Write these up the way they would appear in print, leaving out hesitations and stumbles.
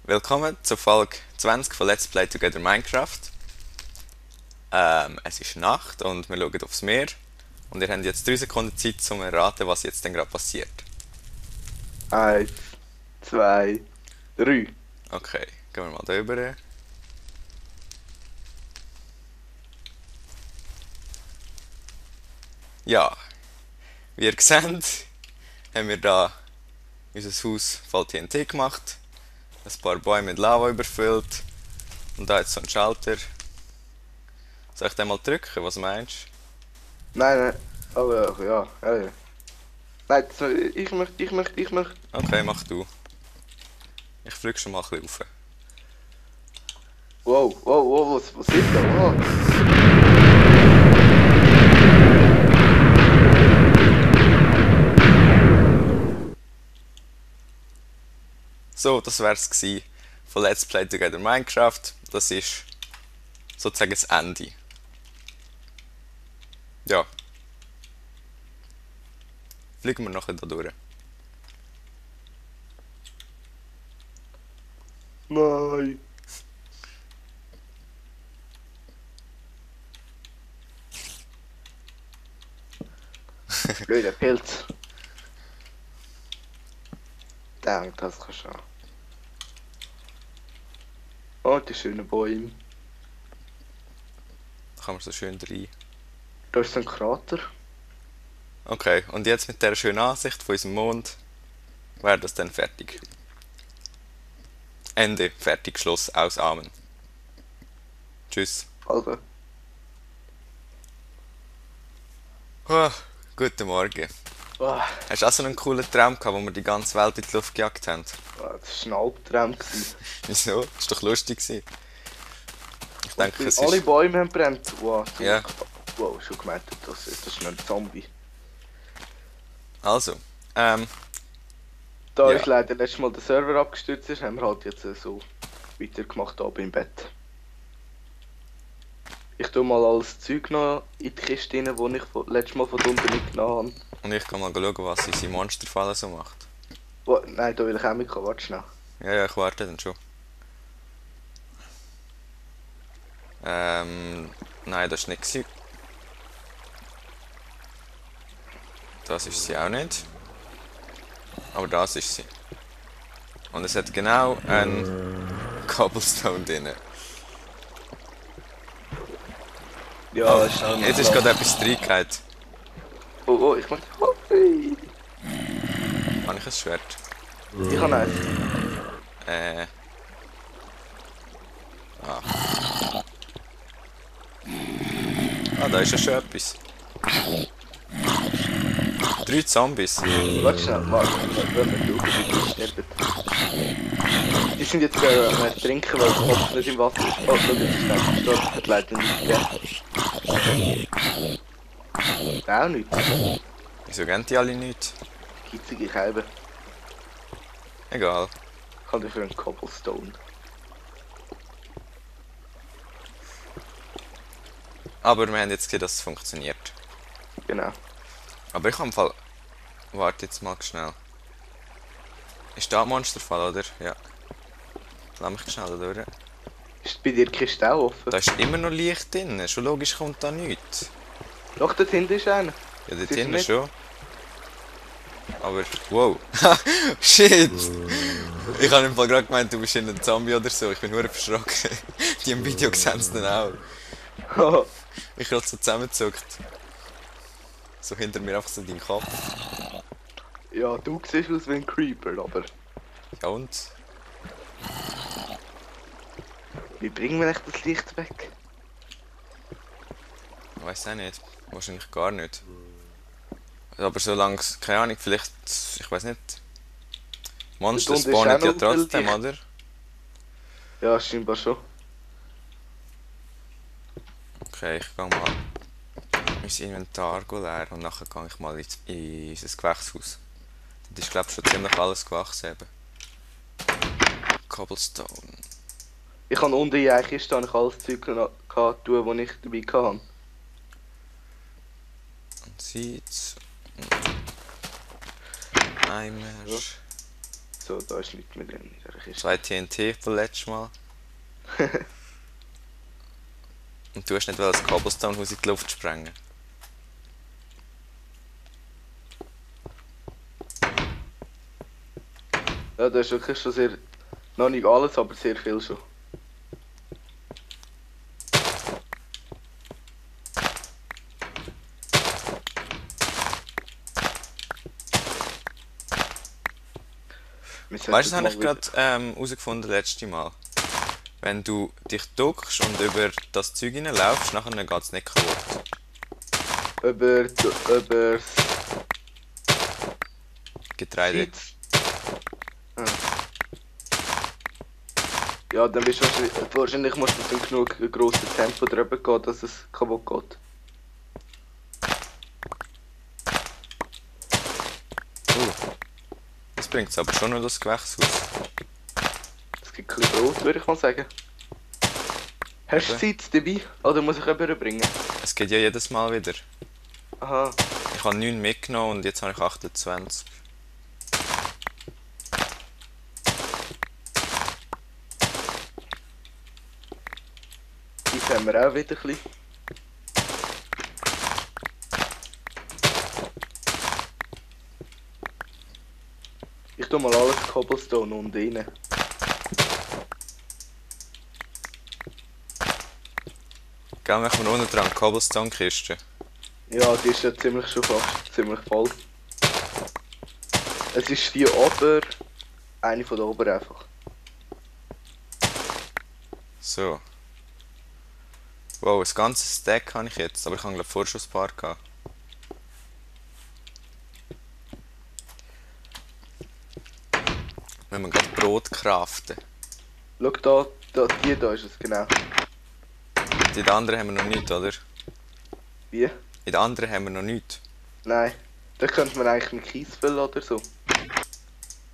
Willkommen zur Folge 20 von Let's Play Together Minecraft. Es ist Nacht und wir schauen aufs Meer. Und ihr habt jetzt 3 Sekunden Zeit, um zu erraten, was jetzt denn gerade passiert. Eins, zwei, drei. Okay, gehen wir mal da rüber. Ja, wie ihr seht, haben wir da unser Haus voll TNT gemacht. Ein paar Bäume mit Lava überfüllt. Und da jetzt so ein Schalter. Soll ich den mal drücken? Was meinst Nein, nein. Oh ja. Nein, ich möchte. du? Okay, mach du. Ich fliege schon mal ein bisschen rauf. Wow, was ist da? Wow. So, das wär's gsi von Let's Play Together Minecraft. Das ist sozusagen das Ende. Ja. Fliegen wir nachher da durch. Nein. Blöder Pilz. Danke, das kannst du auch. Oh, die schönen Bäume. Da kann man so schön rein. Da ist so ein Krater. Okay, und jetzt mit der schönen Ansicht von unserem Mond wäre das dann fertig. Ende, fertig, Schluss, aus, Amen. Tschüss. Also, Ah, guten Morgen. ah, Hast du auch so einen coolen Traum gehabt, wo wir die ganze Welt in die Luft gejagt haben? das war ein Albtraum. Wieso? Das war doch lustig gewesen. Ich denke, es Alle ist... Bäume haben brennt. Wow, Ja. Wow, schon gemeint, das ist ein Zombie. Also, Da Ja. ist leider letztes Mal der Server abgestürzt ist, haben wir halt jetzt so weitergemacht oben im Bett. Ich tue mal alles Zeug noch in die Kiste rein, die ich letztes Mal von unten mitgenommen habe. und ich kann mal schauen, was unsere Monsterfalle so macht. Oh, nein, da will ich auch mitkommen, warte schnell. Ja, ich warte dann schon. Nein, das war nicht gewesen. Das ist sie auch nicht. Aber das ist sie. Und es hat genau einen Cobblestone drin. Ja, ist auch Jetzt ist gerade etwas reingehauen. Oh, ich mach. Oh, hey. Habe ich ein Schwert? Ich habe eins. Äh. Ah, da ist ja schon etwas. 3 Zombies. Warte schnell, warte, du sterben. Die sind jetzt trinken, weil der Kopf nicht im Wasser ist. Oh, schau, jetzt ist der gestorben, hat leider nicht gegeben. Auch nicht. Wieso gehen die alle nicht? Kitzige Scheibe. Egal. Ich habe dafür einen Cobblestone. Aber wir haben jetzt gesehen, dass es funktioniert. Genau. Aber ich habe im Fall... Warte jetzt mal schnell. Ist da ein Monsterfall, oder? Ja. Lass mich schnell da durch. Ist bei dir die Kiste auch offen? Da ist immer noch Licht drin. Schon logisch kommt da nichts. Doch, dort hinten ist einer. Ja, dort Siehst du hinten nicht? schon. Aber... Wow. Shit! Ich habe im Fall gerade gemeint, du bist in einem Zombie oder so. Ich bin nur verschrocken. Die im Video sehen es dann auch. Ich gerade so zusammengezuckt. So hinter mir einfach so dein Kopf. Ja, du siehst aus wie ein Creeper, aber Ja und? wie bringen wir echt das Licht weg? Ich weiß auch nicht. Wahrscheinlich gar nicht. Aber solange es, keine Ahnung, vielleicht, ich weiß nicht. Monster Dort unten ist spawnen auch ja noch trotzdem, Licht. oder? Ja, scheinbar schon. Okay, ich gehe mal mein Inventar leer und nachher gehe ich mal in unser Gewächshaus. Das ist glaube ich schon ziemlich alles gewachsen eben. Cobblestone. Ich habe unten in einer Kiste habe ich alles Zeug noch gehabt, tun, was ich dabei hatte. Und Seeds. Eimer. Ja. So, da ist nichts mehr drin in dieser Kiste. 2 TNT von letztes Mal. Und du hast nicht das Cobblestone-Haus in die Luft sprengen. Ja, da ist wirklich schon sehr... Noch nicht alles, aber sehr viel schon. Weißt du, das habe ich gerade herausgefunden letztes Mal. Wenn du dich duckst und über das Zeug hineinlaufst, nachher geht es nicht kaputt. Über Getreide. Ah. Ja, dann bist du wahrscheinlich musst du mit einem genug grossen Tempo drüber gehen, dass es kaputt geht. Das bringt es aber schon noch das Gewächshaus. Es gibt kein Brot, würde ich mal sagen. Hast du Zeit dabei? Oder muss ich überbringen? Es geht ja jedes Mal wieder. Aha. Ich habe 9 mitgenommen und jetzt habe ich 28. Jetzt haben wir auch wieder ein bisschen. Ich tue mal alles Cobblestone und rein. Gell, machen wir unten dran Cobblestone-Kiste. Ja, die ist ja ziemlich schon fast ziemlich voll. Es ist die ober, eine von der ober einfach. So. Wow, ein ganzes Stack habe ich jetzt, aber ich habe glaube vorher schon ein paar gehabt. Wenn wir gerade Brot craften. Schau die da ist es genau. In den anderen haben wir noch nichts, oder? Wie? In den anderen haben wir noch nichts. Nein. Da könnte man eigentlich mit Kies füllen oder so.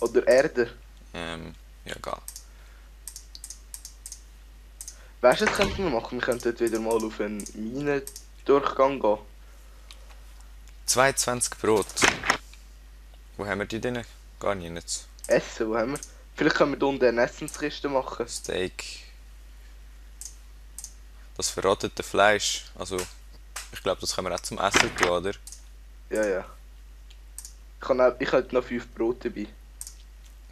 Oder Erde. Ja, egal. Weißt du, was könnten wir machen? Wir könnten dort wieder mal auf einen Minendurchgang gehen. 22 Brot. Wo haben wir die denn? Gar nicht. Essen, wo haben wir? Vielleicht können wir da unten eine Essenskiste machen. Steak. Das verrottete Fleisch. Also, ich glaube, das können wir auch zum Essen tun, oder? Ja, ja. Ich hätte noch 5 Brot dabei.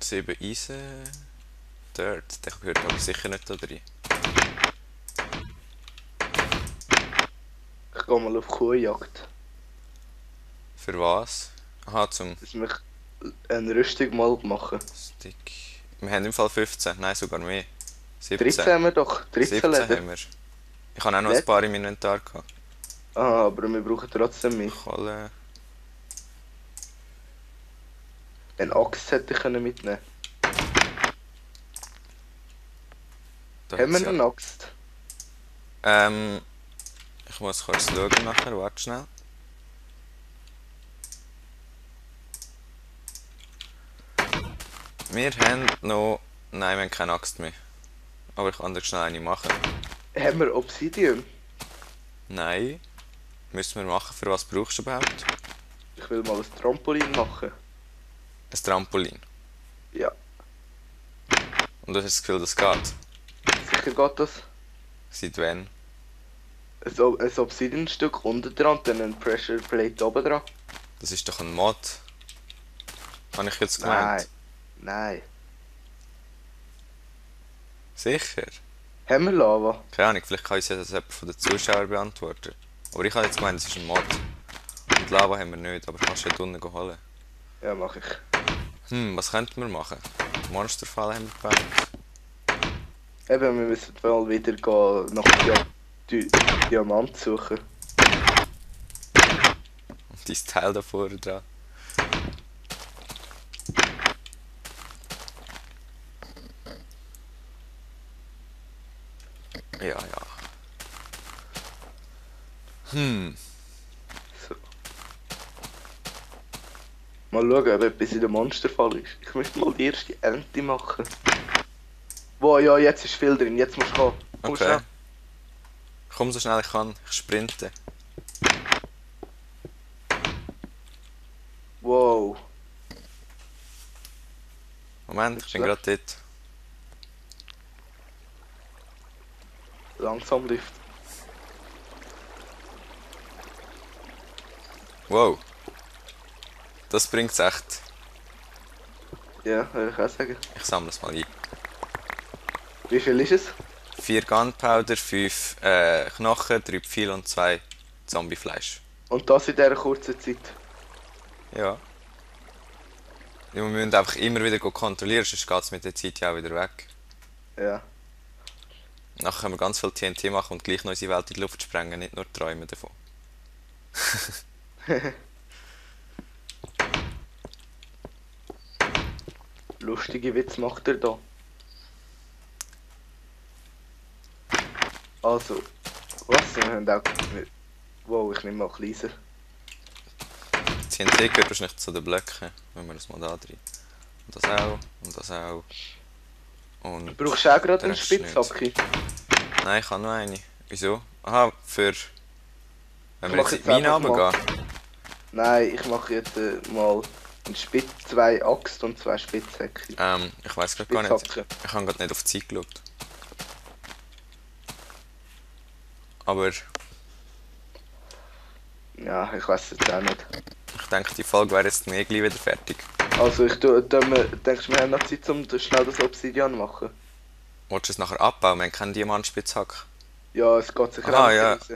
7 Eisen. Dirt. Der gehört aber sicher nicht da drin. Ich gehe mal auf Kuhjagd. Für was? Aha, zum Dass wir eine Rüstung mal machen. Stick. Wir haben im Fall 15, nein sogar mehr. 17. 13 haben wir doch. 13 17 Leder. haben wir. Ich habe auch noch ein paar im Inventar gehabt. Ah, aber wir brauchen trotzdem mehr. Kohle. Eine Axt hätte ich mitnehmen können. Da Haben wir hat's eine Axt? Ich muss kurz schauen nachher, warte schnell. Wir haben noch... Nein, wir haben keine Axt mehr. Aber ich kann dir schnell eine machen. Haben wir Obsidian? Nein. Müssen wir machen. Für was brauchst du überhaupt? Ich will mal ein Trampolin machen. Ein Trampolin. Ja. Und du hast das Gefühl, das geht? Sicher geht das. Seit wann? Ein Obsidian-Stück unten dran und dann ein Pressure Plate oben dran. Das ist doch ein Mod. Habe ich jetzt gemeint? Nein. Sicher? Haben wir Lava? Keine Ahnung, vielleicht kann uns das jemand von den Zuschauern beantworten. Aber ich habe jetzt gemeint, es ist ein Mod. Und Lava haben wir nicht, aber kannst du dort unten holen. Ja, mach ich. Was könnten wir machen? Monsterfallen haben wir gebaut. Eben, wir müssen mal wieder gehen nach Diamant suchen. Und dein Teil da vorne dran. Ja. So. Mal schauen, ob etwas in der Monsterfall ist. Ich möchte mal die erste Ernte machen. Wow, ja, jetzt ist viel drin, jetzt musst du kommen. Komm Okay. schnell. Komm so schnell ich kann, ich sprinte. Wow. Moment, ich bin gerade dort. Langsam Lift. Wow. Das bringt's echt. Ja, würde ich auch sagen. Ich sammle es mal ein. Wie viel ist es? 4 Gunpowder, 5 Knochen, 3 Pfeile und 2 Zombiefleisch. Und das in dieser kurzen Zeit. Ja. Ja, wir müssen einfach immer wieder kontrollieren, sonst geht es mit der Zeit ja auch wieder weg. Ja. Nachher können wir ganz viel TNT machen und gleich noch unsere Welt in die Luft sprengen, nicht nur träumen davon. Lustige Witz macht er da. Also, was? Wir haben auch... Wow, ich nehme mal Kleiser. TNT gehört wahrscheinlich zu den Blöcken. Wenn wir das mal da drin. Und das auch. Und das auch. Und Brauchst du auch gerade der einen Rest nicht. Spitzhacke? Nein, ich habe noch eine. Wieso? Aha, für... Wenn wir mach jetzt in jetzt die Mine einfach mal- runtergehen. Nein, ich mache jetzt mal einen Spitz, 2 Axt und 2 Spitzhacke. Ich weiß gar nicht. Spitzhacke. Ich habe gerade nicht auf die Zeit geschaut. Aber ich Ja, ich weiß jetzt auch nicht. denke, die Folge wäre jetzt gleich wieder fertig. Also denkst du, wir haben noch Zeit, um schnell das Obsidian zu machen? Willst du es nachher abbauen? Wir haben keinen Diamantspitzhack. Ja, es geht sicher Aha, auch ja. raus.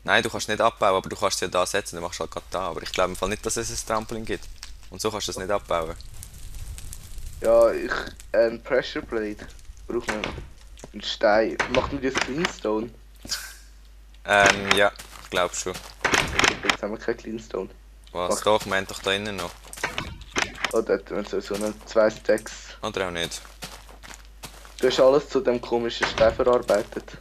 Nein, du kannst nicht abbauen, aber du kannst es ja da setzen, dann machst du halt gerade da. Aber ich glaube im Fall nicht, dass es ein Trampolin gibt. Und so kannst du es nicht abbauen. Ja, ein Pressure Blade braucht man. Ein Stein. Macht man das Cleanstone? Ja, ich glaube schon. Jetzt haben wir kein Cleanstone. Was? Ach. Doch, wir haben doch da innen noch. Oh, da hat man so einen 2 Stacks. Oder auch nicht. Du hast alles zu dem komischen Stein verarbeitet.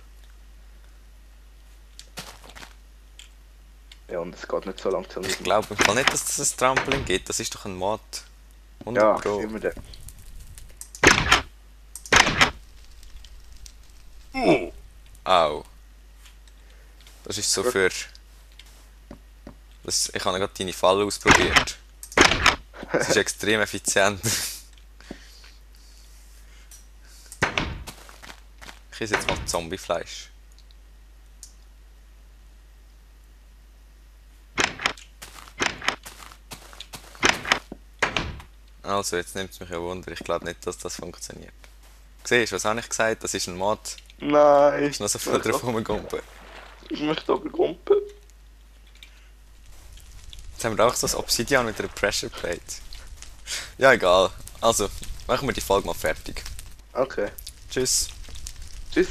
Ja, und es geht nicht so langsam. Ich glaube im Fall nicht, dass es ein Trampolin gibt. Das ist doch ein Mod. 100 Ja, Pro. sehen wir den. Au. Das ist so für... Ich habe gerade deine Falle ausprobiert. Das ist extrem effizient. Ich esse jetzt mal Zombiefleisch. Also, jetzt nimmt es mich ja Wunder. Ich glaube nicht, dass das funktioniert. Siehst du, was habe ich gesagt? Das ist ein Mod. Nein. Ist noch so viel drauf rumgumpen. Ich möchte aber gumpen. Jetzt haben wir auch so ein Obsidian mit einer Pressure Plate. Ja, egal. Also, machen wir die Folge mal fertig. Okay. Tschüss. Tschüss.